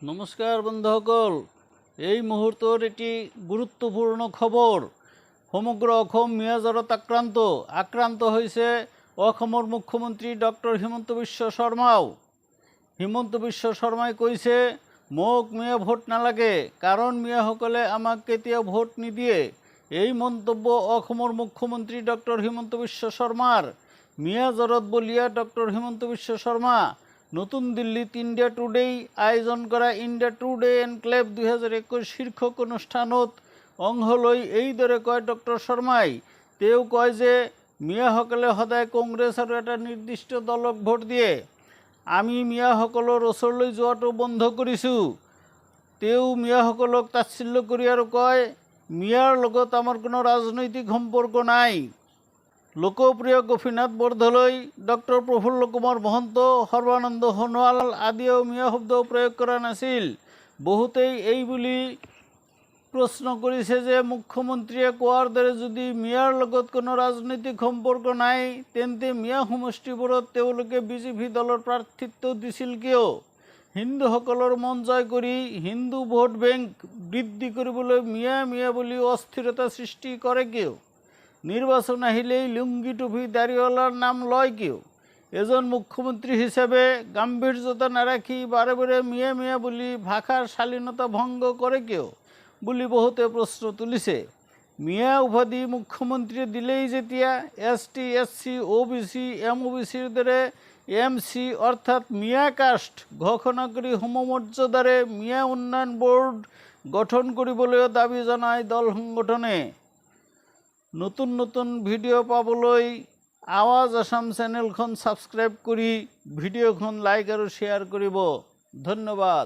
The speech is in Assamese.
নমস্কাৰ বন্ধুসকল, এই মুহূৰ্তৰ এটি গুৰুত্বপূৰ্ণ খবৰ। সমগ্ৰ অসম মিয়া জ্বৰত আক্ৰান্ত। আক্ৰান্ত হৈছে অসমৰ মুখ্যমন্ত্ৰী ডক্টৰ হিমন্ত বিশ্ব শৰ্মাও। হিমন্ত বিশ্ব শৰ্মাই কৈছে, মোক মিয়া ভোট নালাগে, কাৰণ মিয়াসকলে আমাক কেতিয়াও ভোট নিদিয়ে। এই মন্তব্য অসমৰ মুখ্যমন্ত্ৰী ডক্টৰ হিমন্ত বিশ্ব শৰ্মাৰ। মিয়া জ্বৰত বলিয়া ডক্টৰ হিমন্ত বিশ্ব শৰ্মা। নতুন দিল্লীত ইণ্ডিয়া টুডেই আয়োজন কৰা ইণ্ডিয়া টুডে এনক্লেভ 2021 শীৰ্ষক অনুষ্ঠানত অংশ লৈ এইদৰে কয় ডক্টৰ শৰ্মাই। তেওঁ কয় যে মিয়াসকলে সদায় কংগ্ৰেছ আৰু এটা নিৰ্দিষ্ট দলক ভোট দিয়ে। আমি মিয়াসকলৰ ওচৰলৈ যোৱাটো বন্ধ কৰিছোঁ। তেওঁ মিয়াসকলক তাচ্ছিল্য কৰি আৰু কয়, মিয়াৰ লগত আমাৰ কোনো ৰাজনৈতিক সম্পৰ্ক নাই। লোকপ্ৰিয় গোপীনাথ বৰদলৈ, ডক্টৰ প্ৰফুল্ল কুমাৰ মহন্ত, সৰ্বানন্দ সোণোৱাল আদিয়েও মিয়া শব্দ প্ৰয়োগ কৰা নাছিল। বহুতেই এই বুলি প্ৰশ্ন কৰিছে যে মুখ্যমন্ত্ৰীয়ে কোৱাৰ দৰে যদি মিয়াৰ লগত কোনো ৰাজনৈতিক সম্পৰ্ক নাই, তেন্তে মিয়া সমষ্টিবোৰত তেওঁলোকে বিজেপি দলৰ প্ৰাৰ্থিত্ব দিছিল কিয়? হিন্দুসকলৰ মন জয় কৰি হিন্দু ভোট বেংক বৃদ্ধি কৰিবলৈ মিয়া মিয়া বুলি অস্থিৰতা সৃষ্টি কৰে কিয়? নিৰ্বাচন আহিলেই লুংগি টুপি দাড়িৱালাৰ নাম লয় কিয়? এজন মুখ্যমন্ত্ৰী হিচাপে গাম্ভীৰ্যতা নাৰাখি বাৰে বাৰে মিয়া মিয়া বুলি ভাষাৰ শালীনতা ভংগ কৰে কিয় বুলি বহুতে প্ৰশ্ন তুলিছে। মিয়া উপাধি মুখ্যমন্ত্ৰীয়ে দিলেই যেতিয়া এছ টি, এছ চি, অ' বি চি, এম অ' বি চিৰ দৰে এম চি অৰ্থাৎ মিয়া কাষ্ট ঘোষণা কৰি সমমৰ্যাদাৰে মিয়া উন্নয়ন বোৰ্ড গঠন কৰিবলৈও দাবী জনায় দল সংগঠনে। নতুন নতুন ভিডিঅ' পাবলৈ আৱাজ আছাম চেনেলখন ছাবস্ক্ৰাইব কৰি ভিডিঅ'খন লাইক আৰু শ্বেয়াৰ কৰিব। ধন্যবাদ।